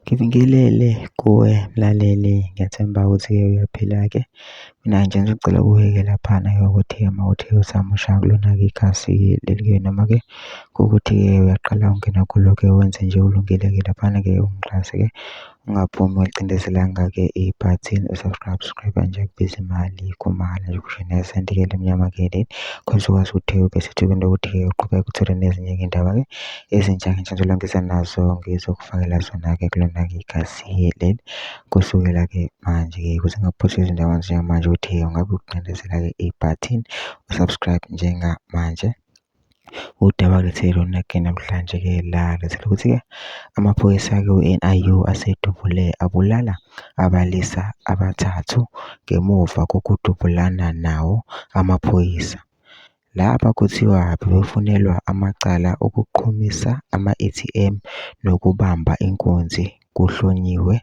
Ngibingelele kuwe mlaleli, ngiyathemba ukuthi-ke uyaphila-ke. Mina nje ngicela ukuke laphana-ke ukuthi mawuthe usamusha kulona-ke ikhasi leli-ke noma-ke kuwukuthi-ke uyaqala ungena kulo-ke wenze nje ulungile-ke laphana-ke ungixhase-ke. Ungaphumi ulicindezelanga-ke ibhathini u-subscribe nje kubiza imali kumahhala nje kusho nesenti-ke lemnyama-ke leli khona uzokwazi ukuthi ube sethubeni lokuthi-ke uqhubeke uthole nezinye-ke iy'ndaba-ke ezintsha-ke ngizolungisa nazo ngizokufakela zona-ke kulona-ke ikhasi leli kusukela-ke manje-ke ukuze ngingakuphoshi izindaba njengamanje ukuthi ungabe uqindezela-ke ibhathini u-subscribe njengamanje. Udaba lethe lona-ke namhlanje-ke la lethela ukuthi-ke amaphoyisa-ke we-NIU asedubule abulala abalisa abathathu ngemuva kokudubulana nawo amaphoyisa. Laba kuthiwa bebefunelwa amacala okuqhumisa ama-ATM nokubamba inkunzi kuhlonyiwe,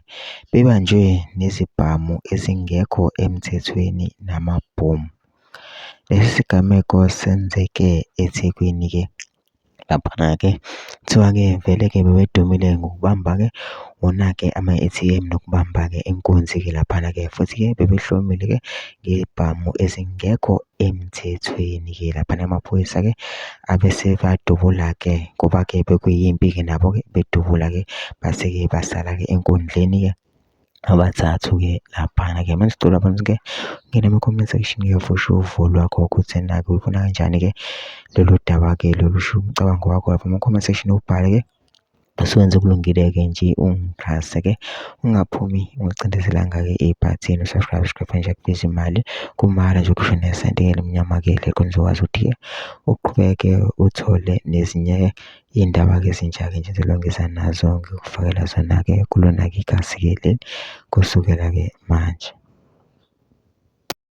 bebanjwe nezibhamu ezingekho emthethweni namabhomu. Lesi sigameko senzeke eThekwini-ke laphana-ke kuthiwa-ke vele-ke bebedumile ngokubamba-ke wona-ke ama-ATM nokubamba-ke inkunzi-ke laphana-ke futhi-ke bebehlomile-ke ngebhamu ezingekho emthethweni-ke laphana amaphoyisa-ke abese badubula-ke ngoba-ke bekuyimpi-ke nabo-ke bedubula-ke base-ke basala-ke enkundleni-ke abathathu-ke laphana-ke. Manje sicela phansi-ke ungene ama-comment section-ke for usho uvo lwakho ukuthi na-ke uyibona kanjani-ke lolu daba-ke lolu, sho umcabango wakho lapha ama-comment section ubhale-ke usuwenze kulungile-ke nje ungixhase-ke ungaphumi ungicindezelanga-ke ibhathini u-subscribe nje kubiza imali kumahhala nje kusho nesenti-ke lemnyama-ke le khona uzokwazi ukuthi-ke uqhubeke uthole nezinye iy'ndaba-ke ezintsha-ke nje engizolungisa nazo ngikufakela zona-ke kulona-ke ikhasi-ke leli kusukela-ke manje.